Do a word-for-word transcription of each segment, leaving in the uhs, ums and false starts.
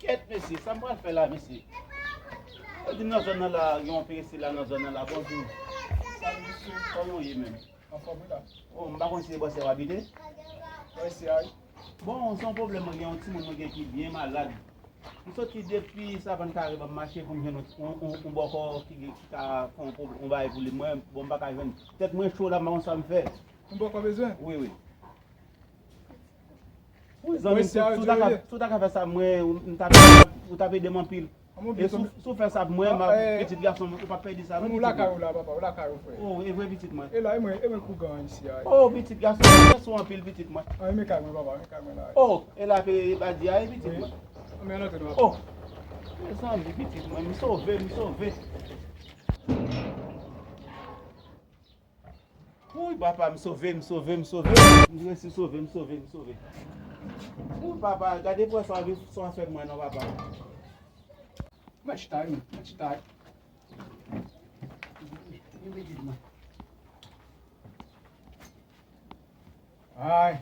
Kèt mesye, sa m pral fè la, mesye? Yo di m nan zòn nan la, gen yon perese la nan zòn nan la. Bonjou. Salut, mesye. Kòman w ye menm? Anfòm wi la. Oh, m pa konn si se bò sa w abite? Mwen isi a wi. Bon, se yon pwoblèm mwen gen, yon timoun mwen gen ki byen malad. M soti depi Savann Kare, m ap mache pou m jwenn yon, yon, yon, yon bòkò ki gen, ki ka fè yon pwob-, yon bagay pou li. Mwen, bon, m pa ka jwenn. Tèt mwen cho la, m pa konn sa m fè. Yon bòkò bezwen? Wi, wi. Wi, zanmi, si w ta ka, si w ta ka fè sa pou mwen, m t ap, ou t ap ede m anpil. E si w, si w fè sa pou mwen, m ap, pitit gason m, ou p ap pèdi sa non, pitit mwen. Ou lakay ou la, papa, ou lakay ou, frè. Oh, e vre, pitit mwen. E la, e mwen, e mwen k ougan an isi a. Oh, pitit gason, mèsi w anpil, pitit mwen. Ah, e men kay mwen, papa, e men kay mwen la. Oh, e la, pe badi a, e pitit mwen. Anmè, antre non, papa. Oh, mezanmi, pitit mwen, m sove, m sove. Wouy, papa, m sove, m sove, m sove. M resi sove, m sove, m sove. Wouy, papa, gade pwen sa w ap fè mwen non, papa. Mwen chita, wi, mwen chita. Wi, pitit mwen. Ay,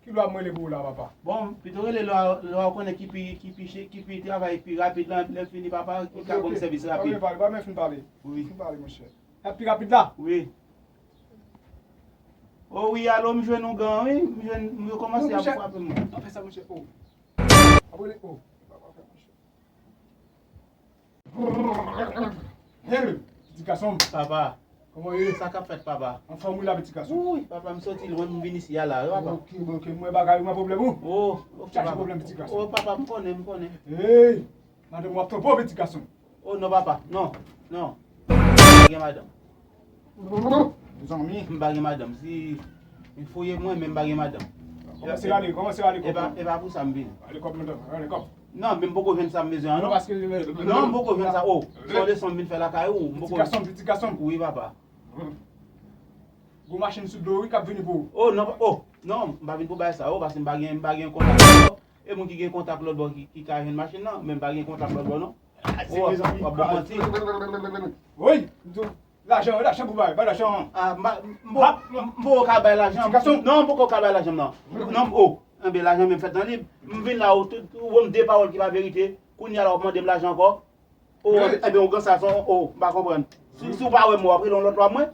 ki lwa m rele pou ou la, papa? Bon, pito rele lwa, lwa ou konnen ki pi, ki pi che-, ki pi travay pi rapid lan, epi lè fini, papa, ki ka ban m sèvis rapid. Ok, ok. Ba mwen pale, ba mwen fin pale. Wi. Fin pale, monchè. Sa pi rapid la? Wi. O wi, alo, m jwenn ougan, wi. M jwenn, m yo kòmanse ap frape m. Non, monchè. Pa fè sa, monchè. O. Ap rele, o. Pa, pa fè, monchè. Hey, pitit gason m. Papa. Kòman w ye? Sa k ap fèt, papa? Anfòm wi la, pitit gason. Wi, papa, m soti lwen, m vin isi a la, wi, papa. Ok, ok, m wè bagay ou, m wè pwoblèm ou. O, ok, papa. Chache pwoblèm, pitit gason. O, papa, m konnen, m konnen. Hey! Madanm w ap twonpe w, pitit gason. O non, papa, non, non. M pa gen madanm. Mezanmi. M pa gen madanm. Si, m fouye mwen, men m pa gen madanm. Kòmanse rale, kòmanse rale kòb. E pa, e pa pou sa m vini. Rale kòb, madanm, rale kòb. Non, men m poko jwenn sa m bezwen an, non. Non, paske, non, m poko jwenn sa. O, se yon leson m vin fè lakay ou, m poko. Pitit gason, pitit gason. Wi, papa. Gwo machin sou do, wi, k ap vini pou ou. O, non, o, non, m pa vin pou bagay sa, o, paske m pa gen, m pa gen kontak lòt bò. E moun ki gen kontak lòt bò ki, ki ka jwenn machin nan, men m pa gen kontak lòt bò, non. O, w ap, w ap ban manti. Wi, lajan, lajan pou bay, bay lajan. A, m pa, m poko, m poko ka bay lajan. Ti gason. Non, m poko ka bay lajan, non. Non, o, enben, lajan menm fèt nan lib. M vin la, o, tout, ou ban m de pawòl ki pa verite. Kounye a la, w ap mande m lajan ankò. O, enben, ougan sa, o, m pa konprann. Si, si w pa wè m, w ap rele yon lòt lwa mwen.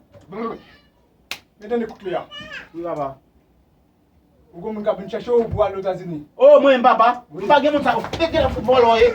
Men tande kout li a. Wi, papa. Ou gon moun k ap vin chèche w pou al Etazini. O, mwen menm, papa. Wi. M pa gen moun sa. Ou te gen fout vòlò ye.